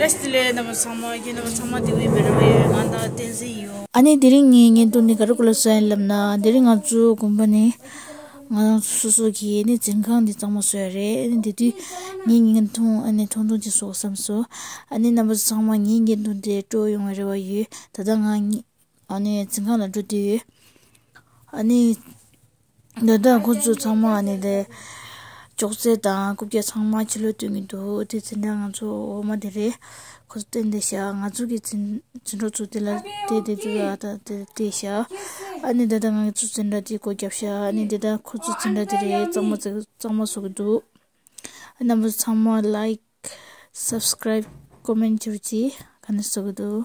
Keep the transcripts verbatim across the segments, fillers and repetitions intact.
བཀྲ་ཤིས་བདེ་ལེགས། རྣམ་པ་ཚང་མ་ཁྱེད་རྣམ་པ་ཚང་མ་བདེ་པོ་ཡིན་པའི་རེ་བ་ཡོད། ང་དང་བསྟན་འཛིན་ཡོད། ཨ་ནི་དེ་རིང་ངའི་བརྙན་ཐུང་འདི་ག་རེ་སྐོར་ལ་བཟོས་ཡིན་ལབ་ན། དེ་རིང་ང་ཚོ་དགོན་པ་ནས་ང་རང་ཚོ་སོ་སོ་གི་ནི་འཛིན་ཁང་འདི་གཙང་མ་བཟོས་ཡ་རེད། ཨ་ནི་དེ་དུས་ངའི་བརྙན་ཐུང་ཨ་ནི་ཐུང་ཐུང་ཅིག་བཟོ་དགོས་བསམ་སོང་། ཨ་ནི་རྣམ་པ་ཚང་མ་ངའི་བརྙན་ཐུང་དེ་སྤྲོ་ཡོང་བའི་རེ་བ་ཡོད། ད་ལྟ་ང་ཨ་ནི་འཛིན་ཁང་ལ་འགྲོ་དུས་ཨ་ནི། ད་ལྟ་ཁོ་ཚོ་ཚང་མ་ནི་དེ་ཅོག་ཙེ་དང་རྐུབ་བཀྱག་ཚང་མ་ཕྱི་ལོགས་སྟོན་གྱི་འདུག་དེ་འཛིན་གྲྭ་ང་ཚོ་འོག་མ་དེ་རེད། ཁོ་ཚོ་བསྟན་བསྡད་ཤག་ང་ཚོ་གི་འཛིན་འཛིན་གྲོགས་ཚོ་དེ་ལ་བལྟས་བསྡད་དུས་ཨ་ད་དེ་བལྟས་ཤག་ཨ་ནི་ད་ལྟ་ང་ཚོ་འཛིན་གྲྭ་དེ་སྒོ་བརྒྱབ་ཤག་ཨ་ནི་ད་ལྟ་ཁོ་ཚོ་འཛིན་གྲྭ་དེ་རེད། གཙང་མ་ཚ་གཙང་མ་བཟོ་གི་འདུག་རྣམ་པ་ཚང་མ་ལའིཀ་སབ་སི་ཀ་རའིབ་ཀོ་མེན་ཊི་བྱེད་རོགས་གྱིས། ག་ནས་བཟོ་གི་འདུག་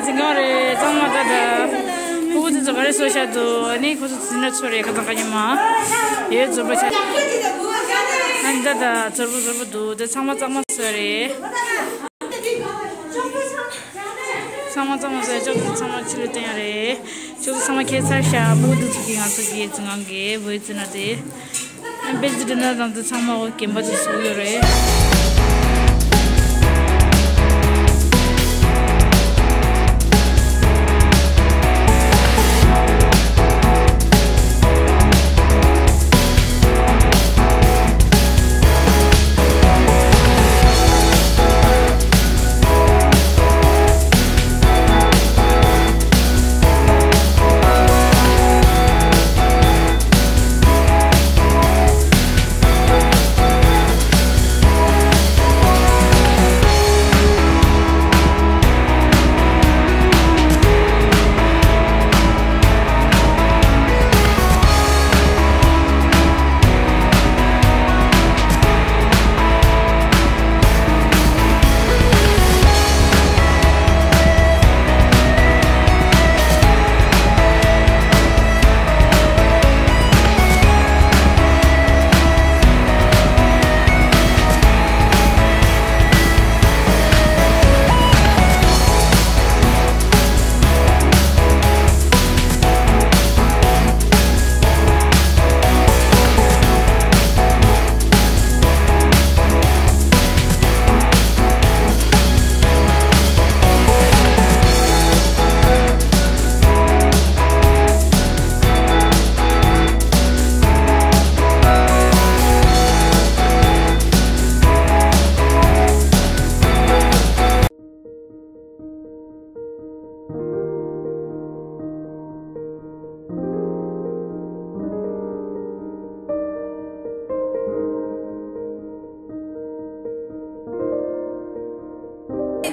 འཛིན་གྲྭ་རེད། གཙང་མ་ད་ད། ཕྲུ་གུ་དེ་ཚོ་ག་རེ་བཟོས་བཞག་འདུག་ཨ་ནི་ཁོ་ཚོ་འཛིན་གྲྭ་ཚོ་རེད། ཁ་སང་ཁ་ཉིན་མ་ཡོད་ཛོར་པོ་ཆགས། ཨ་ནི་ད་ད་ཛོར་པོ་ཛོར་པོ་འདུག་དེ་ཚང་མ་གཙང་མ་བཟོས་རེད། ཚང་མ་གཙང་མ་བཟོས། ཅོག་ཙེ་ཚང་མ་ཕྱི་ལ་བཏོན་ཡ་རེད། ཅོག་ཙེ་ཚང་མ་ཁྱེར་ཚར་ཤག་ཕྲུ་གུ་དེ་ཚོ་གིས་ང་ཚོ་གི་འཛིན་ཁང་གི་བོད་འཛིན་གྲྭ་དེ། དཔེ་ཆ་འབྲི་ན་དང་དེ་ཚང་མ་འོ་རྒན་པ་དེ་ཚོ་ཡོད་རེད།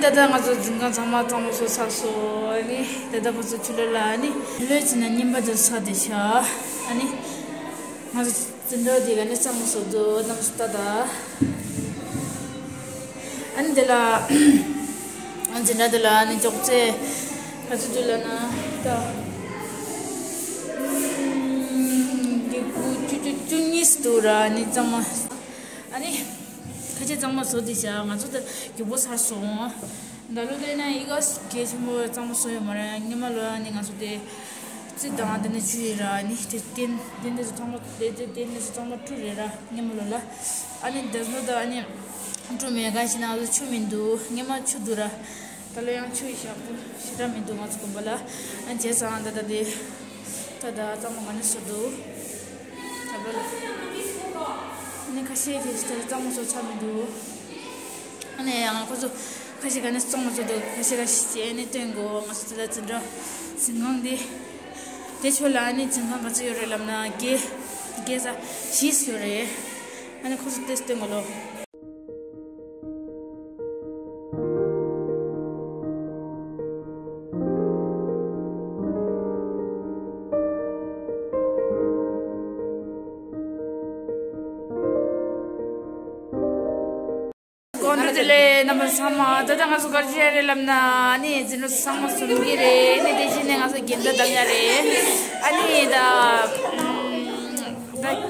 ད་ལྟ་ང་ཚོ་འཛིན་ཁང་ཚང་མ་གཙང་མ་བཟོས་ཚར་སོང་། ཨ་ནི་ད་ལྟ་ཁོ་ཚོ་ཕྱི་ལོགས་ལ་ཨ་ནི་ལྷོད་ཙམ་ན་རྔན་པ་དེ་ཚོ་ཚར་བསྡད་ཤག་ཨ་ནི་ང་ཚོ་འཛིན་གྲྭ་དེ་ག་ནས་གཙང་མ་བཟོས་འདུག་རྣམ་པ་ཚོ་ལྟ་དང་། ཨ་ནི་དེ་ལ་ཨ་འཛིན་གྲྭ་དེ་ལ་ཨ་ནི་ཅོག་ཙེ་ག་ཚོད་འདུག་ལབ་ན་ད་ཨམ་ཡི་གུ་བཅུ་བཅུ་བཅུ་གཉིས་འདུག་ར། ཨ་ནི་གཙང་མ་ཨ་ནི་ཁ་ཆེ་གཙང་མ་བཟོ་དེ་བྱ་ང་ཚོ་ད་མགྱོགས་པོ་ཚར་སོང་། ད་ལོ་ལོ་ན་ཡི་ག་གལ་ཆེན་པོ་གཙང་མ་བཟོ་ཡོད་མ་རེད། སྔོན་མ་ལོ་ཨ་ནི་ང་ཚོ་དེ་རྩི་དང་དེ་ནས་ཆུ་ཡིན་ར། ཨ་ནི་དེ་དེ་དེ་འདྲ་ཚོ་ཚང་མ་དེ་དེ་དེ་འདྲ་ཚོ་ཚང་མ་བཀྲུ་རེད་ར་སྔོན་མ་ལོ་ལ། ཨ་ནི་འདི་ཚོ་ད་ཨ་ནི་བཀྲུ་མེད་ག་ཞིག་ན་ང་ཚོ་ཆུ་མི་འདུག་སྔོན་མ་ཆུ་འདུག་ར། ད་ལོ་ཡང་ཆུ་ཡི་ཞག་པོ་ཞེ་དྲག་མི་འདུག་ང་ཚོ་དགོན་པ་ལ། ཨ་ནི་བྱས་ཙང་ད་ད་དེ་ད་ད་གཙང་མ་ག་ནས་བཟོ་འདུག་ད་ལོ་ལ་ཨ་ནི་ཁ་ཤས་ཀྱིས་ད་གཙང་མ་བཟོ་ཚར་མི་འདུག་ཨ་ནི་ཡང་ཁོ་ཚོ་ཁ་ཤས་ག་ནས་གཙང་མ་བཟོ་འདུག་ཁ་ཤས་ག་ཤས་ནས་སྟོན་གོ་ང་ཚོ་དེ་ལ་འཛིན་གྲྭ་འཛིན་ཁང་དེ་དེ་ཆོ་ལ་ཨ་ནི་འཛིན་ཁང་ག་ཚོད་ཡོད་རེད་ལབ་ན་བརྒྱད་བརྒྱད་ས་བཞི་ཡོད་རེད། ཨ་ནི་ཁོ་ཚོ་དེ་སྟོན་གོ་ལོ། དགོང་དྲོ་བདེ་ལེགས་རྣམ་པ་ཚང་མ། ད་ལྟ་ང་ཚོ་ག་རེ་བྱས་རེད་ལབ་ན་ཨ་ནི་འཛིན་གྲྭ་ཚང་མ་ཟུམ་གྱི་རེད། ཨ་ནི་དེ་བཞིན་ནས་ང་ཚོ་རྒན་བདག་འདམ་ཡ་རེད། ཨ་ནི་ད་ད་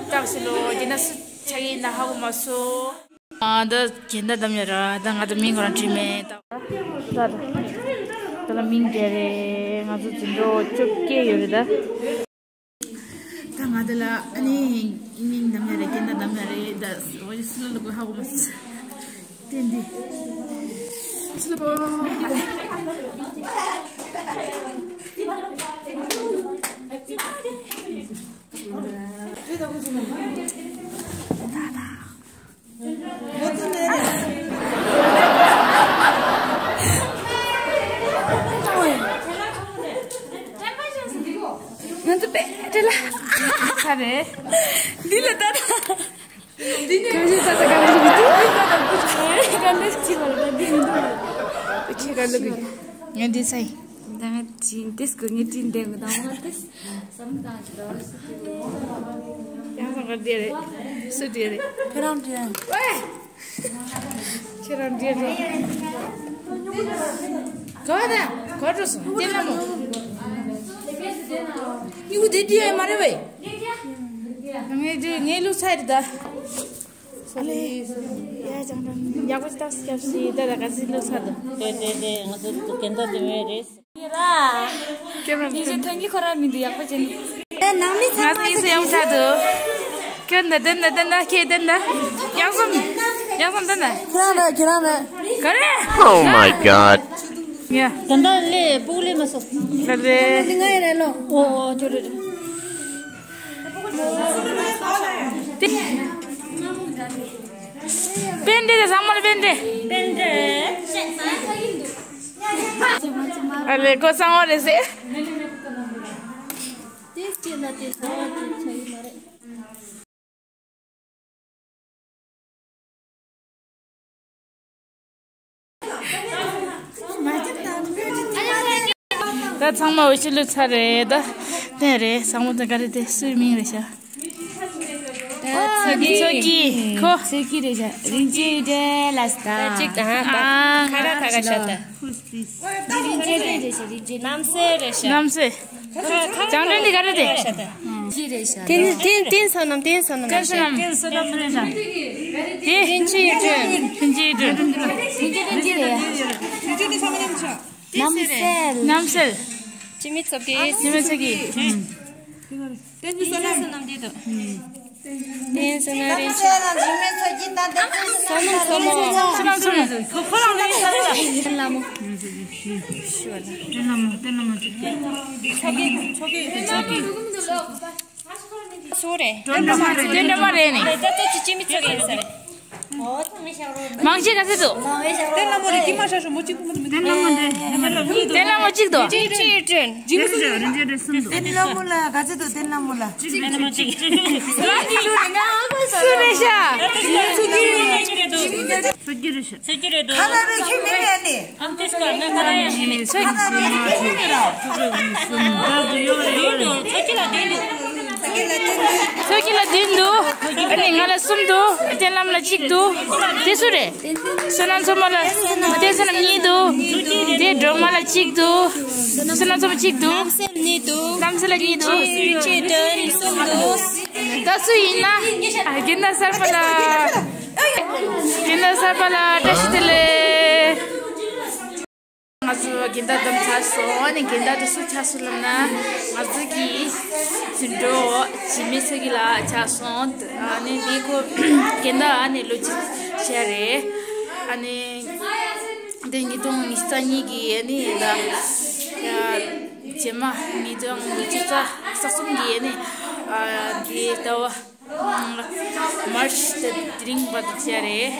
སྐབས་སུ་ལོ་རྒན་བདག་སུ་ཆགས་ཡིན་ན་ཧ་གོ་མ་སོང་། ཨ་ད་རྒན་བདག་འདམ་ཡ་ར། ད་ང་ཚོ་མིང་ཁོ་རང་བྲིས་མེད། ད་ད་ལ་མིང་དེ་རེད། ང་ཚོ་འཛིན་གྲྭ་བཅོ་བརྒྱད་ཡོད་རེད་ད། ད་ང་དེ་ལ་ཨ་ནི་མིང་འདམ་ཡ་རེད། རྒན་བདག་འདམ་ཡ་རེད། ད་འོ་ཡ་སི་ལ་ལ་གོ་ཧ་གོ་མ་སི་ཏན་ཏན་སི་ལ་གོ་ང་ཚོ་པད་ཏི་ལ། ཁ་རེད། འདི་ལ་ལྟ་ན། འདི་ནས་ག་ཞིག་ལྟ་ད་ག་ལ་འདི་འདུག་ག་ལ་ཅི་བ་ལ་འདི་མི་འདུག་ཁྱེད་ག་ལ་གི། ང་འདི་ཚ་ཡིན། ད་ང་ཅི་འདི་སྐུ་ངས་ཅི་འདེམས་གི་དང་བ་དེ། ཡང་སང་ག་འདི་རེད། སུ་འདི་རེད། ཁྱེད་རང་འདི་རེད། ཝེ། ཁྱེད་རང་འདི་རེད། ག་བ་ད་ག་འགྲོ་སོང་། དེ་ལ་མོ། ཡུ་དེ་འདི་ཡ་མ་རེད་བས། ངས་འདི་ངའི་ལུགས་ཚ་རེད་ད། སོ་ལེ། ཡ་ཅང་ཡག་པོ་ཞིག་ཏག་སྐྱབས་ཤིག་ད་ད་ག་ཚིག་ལོ་ཚ་འདུག་དེ་དེ་དེ་ང་ཚོ་དེ་འདྲ་དེ་མེད་རེད། ཁྱེད་རང་ཉིན་ཞིག་ཐོན་གྱི་ཁོ་རང་མི་འདུག་ཡག་པོ་བྱས་ནས། ཨེ་ནང་མི་ཚང་མ་ང་ཚོ་ཡག་པོ་ཚ་འདུག་ཁྱོད་འདི་འདི་འདི་འདི་ཁྱེད་འདི་འདི་ཡག་སོང་། ཡག་སོང་འདི་འདི། ཁྱེད་རང་རེད་ཁྱེད་རང་རེད། ག་རེ། Oh my god. ཡ། ད་ལྟ་ལས་སྤུག་ལས་མ་སོང་། ལ་རེད། འདི་ང་ཡི་རེད་ལོ། ཨོ་ཨོ་ཅོ་རེད། པན་ཏྲེ་དེ་ཚང་མ་ལ་པན་ཏྲེ། པན་ཏྲེ། ཨ་ལེ་ཁོ་གསང་བ་རེད་ཟེར། དེ་སྐྱེས་ན་དེ་གསང་བ་དེ་ཆ་ཡི་མ་རེད། ད་ཚང་མ་འོས་ཤོག་བླུགས་ཚར་རེད་ད། དེ་རེད་ཚང་མ་ད་ག་རེ་དེ་སུའི་མིང་རེད་ཤག་ཚོད་ཀྱི་ཚོད་ཀྱི་ཁོ། ཚོད་ཀྱི་རེད་ཤག་རིན་ཅི་རེད་ལ་སྟ། ད་ཅིག་ད་ཧ་ད་ཁ་ར་ཁ་ར་ཤ་ད། རིན་ཅི་རེད་ཤག་རིན་ཅི་རྣམ་སྲས་རེད་ཤག་རྣམ་སྲས། བྱང་སྒྲོན་འདི་ག་རེ་རེད། ཏན་ཏན་ཏན་བསོད་ནམས། ཏན་བསོད་ནམས། ཏན་བསོད་ནམས་རེད་ཤག་ཏན་བསོད་ནམས་རེད་ཤག་ཏན་ཅི་ཡི་དྲུང་། ཏན་ཅི་ཡི་དྲུང་། ཏན་ཅི་ཏན་ཅི་རེད། རྣམ་སྲས། རྣམ་སྲས། འཆི་མེད་ཚོགས་ཀྱི། འཆི་མེད་ཚོགས་ཀྱི། ཏན་ཏན་བསོད་ནམས། ཏན་ཏན་བསོད་ནམས་འདི་དང་། ཏན་བསོད་ནམས་རིན་ཆེན། བསོད་ནམས་བསོད་ནམས། བསོད་ནམས་བསོད་ནམས། ཁོ་རང་ལ་ཡིན་ས་རེད། ལྟད་མོ། ལྟད་མོ། ལྟད་མོ་ཅིག་ཆོག་གི་ཆོག་གི་ཆོག་གི། སུ་རེད། དོན་འགྲོ་མ་རེད་ནི། ད་ལྟ་ཅི་ཅི་མི་ཚོགས་ཡིན་ས་རེད། མང་ཆེ་ག་ཚོད་འདུག་ཏན་ལ་མོ་རེད། ཀྱི་མ་ཤ་ཤ་མོ་གཅིག་པུ་མ་རེད། ཏན་ལ་མོ་རེད། ཏན་ལ་མོ་གཅིག་འདུག་ཅི་ཅི་ཡི་དྲུང་། ཏན་ལ་མོ་ལ་ག་ཚོད་འདུག་ཏན་ལ་མོ་ལ། གཅིག་ཏན་ལ་མོ་གཅིག་སུ་རེད་ཤག་ཚོད་ཀྱི་རེད་ཤག་ཚོད་ཀྱི་རེད་འདུག་ཁ་ལ་རེ་ཁྱོད་མི་མེད་ནི། ཨམ་ཏིས་ཀ་ན་ཁ་ལ་ཡང་མི་མེད། ཚོད་ཀྱི་རེད་ཤག་ཚོད་ཀྱི་ལ་དེ་འདུག་ཚོགས་ཀྱི་ལ་བདུན་འདུག་ཨ་ནི་ང་ལ་གསུམ་འདུག་རྟེན་ལམ་ལ་གཅིག་འདུག་དེ་སུ་རེད། བསོད་ནམས་མཚོ་མོ་ལ། བསྟན་བསོད་ནམས་གཉིས་འདུག་དེ་སྒྲོལ་མ་ལ་གཅིག་འདུག་བསོད་ནམས་མཚོ་མོ་གཅིག་འདུག་རྣམ་སེམས་གཉིས་འདུག་རྣམ་སེམས་ལ་གཉིས་འདུག་ཆོས་ཆོས་སྒྲོན་གསུམ་འདུག་ད་སུ་ཡིན་ན། རྒན་ཟླ་གསར་པ་ལ། རྒན་ཟླ་གསར་པ་ལ་བཀྲ་ཤིས་བདེ་ལེགས། ང་ཚོ་རྒན་ཟླ་བདམས་ཚར་སོང་། ཨ་ནི་རྒན་ཟླ་དེ་སུ་ཆགས་སོང་ལབ་ན། ང་ཚོ་གི་ཟིན་གྲོགས་འཇིགས་མེད་ཚོགས་ཀྱི་ལ་ཆགས་སོང་། ཨ་ནི་དེ་ཁོ་རྒན་ཟླ་ཨ་ནི་ལོ་གཅིག་བྱས་རེད། ཨ་ནི་དེ་ཉིས་སྟོང་ཉི་ཤུ་རྩ་གཉིས་ཀྱི་ཨ་ནི་ད་རྗེས་མ་ཉིས་སྟོང་ཉི་ཤུ་རྩ་གསུམ་གྱི་ཨ་ནི་ཨ་དེ་ཟླ་བ་མར་ཆི་དེ་རིང་བར་དུ་བྱས་རེད།